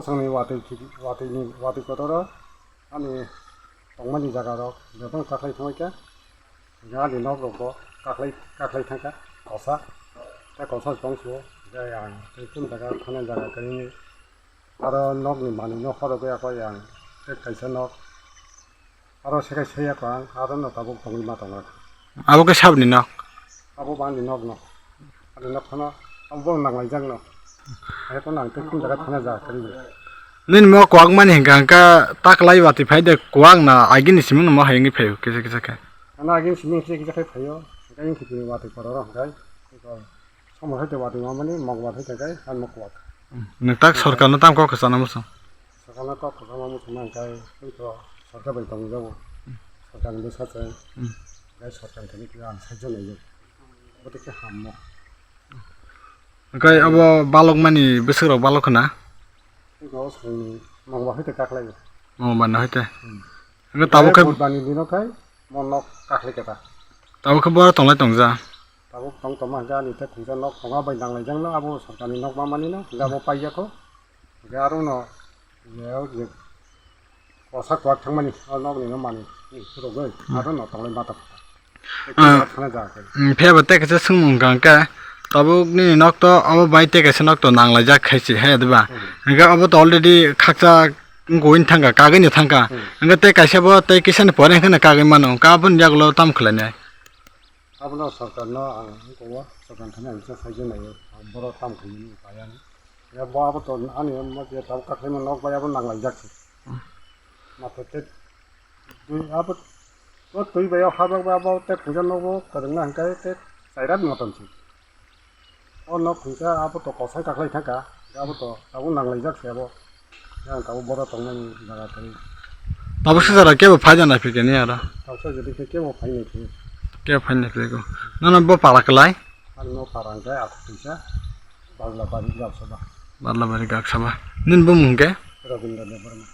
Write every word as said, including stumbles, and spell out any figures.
Bosongni watwi, watwini, watwi kotoro ani tongmani jagarok bebak kaklai thangkha. Ani nokrokbo kaklai, kaklai thangkha. Kosa, tei kosa tongsuo. Tei ang tei kunu jaga thana jaga kwrwini. Aro nokni manwino horogwi ako yang tei kaisa nok. Aro sekai seiya ko ang, aro no tabuk tongwi ma tongo. Abo khe sabni nok? Abo bani nok no. Ani nok phano abo bo nanglaijakno. Hai ko nang tei khum jaga thana ja kari. Nini mo kwak mani hingka hingka taklai watwi phai de kwak na agini siming no mo hai wngwi phaio kisa kisa khe. Ano agini siming kisa kisa khe phaio. Hingka wngkhe tini watwi kororo hingkai. Somo hai te watwi ma mani mok watwi hingkai hai mok kwak. Nwng tak sorkarno tam kok kwchana muchung? Sakano kok kwchangma muchungma hwnkhe, tei to sarkar bai tongjago. Sarkarni bwsa se, Hmm. Tei sarkar thani khe ang saijo naiyo. Bo tei khe hammo. Hwnkhe abo balokmani bwswk rok balok khna? Tei to swngni mangba hai te kaklai. Mangba no hai te. Hmm. Hwnkhe tabuk khe Budbani dino khai mo nok kaklai keta. Tabuk khe boro tonglai tongja. Tabuk tong tongma hwnkhe ani tei khungsa nok tonga bai nanglaijakno abo sarkarni nok ma manino hwnkhe abo paiyakho. Hwnkhe aro no je o je kosa kwak thangmani o nokni no mani rogwi aro no tonglai ma tong. Ah. Thana ja khe. Hmm, phiya bo tei kaisa swngmung hwnkha hwnkhe tabuk nini nok to abo bai tei kaisa nok to nanglaijak khai se he diba? Hmm. Hwnkhe abo to already khakchak wngwi thangkha, kagwi no thangkha. Hmm. Hwnkhe tei kaisa bo tei kisa ni pore hwnkhe no kagwi mano, hwnkhe aboni yagulo tamo khlainai? Abono sorkarno ang wngkha, sorkar thani ang kisa saijo naio, ang borok tam khaimani paiani. Ya bo abo to ani mo je tabuk kaklaima nok bai abo nanglaijak se. Matha tei twi abo, o twi bai o habak bai abo tei khungsa nogo kwrwngna hwnkhe tei chairat motom se. O nok khungsa abo to kosai kaklai thangkha, abo to tabuk nanglaijak se abo. Yang tabuk boro tongnani jaga kwrwi. Tabuk se jora kebo phai da nai phikeni aro. Tabuk se jora khe kebo phai nai phikhe. Kebo phai nai phikhe. Nono bo pala kwlai? Ang no para hwnkhe Athutwisa, Barlabari Gaksaba. Barlabari Gaksaba. Nini bumung hwnkhe? Rabindra Debbarma.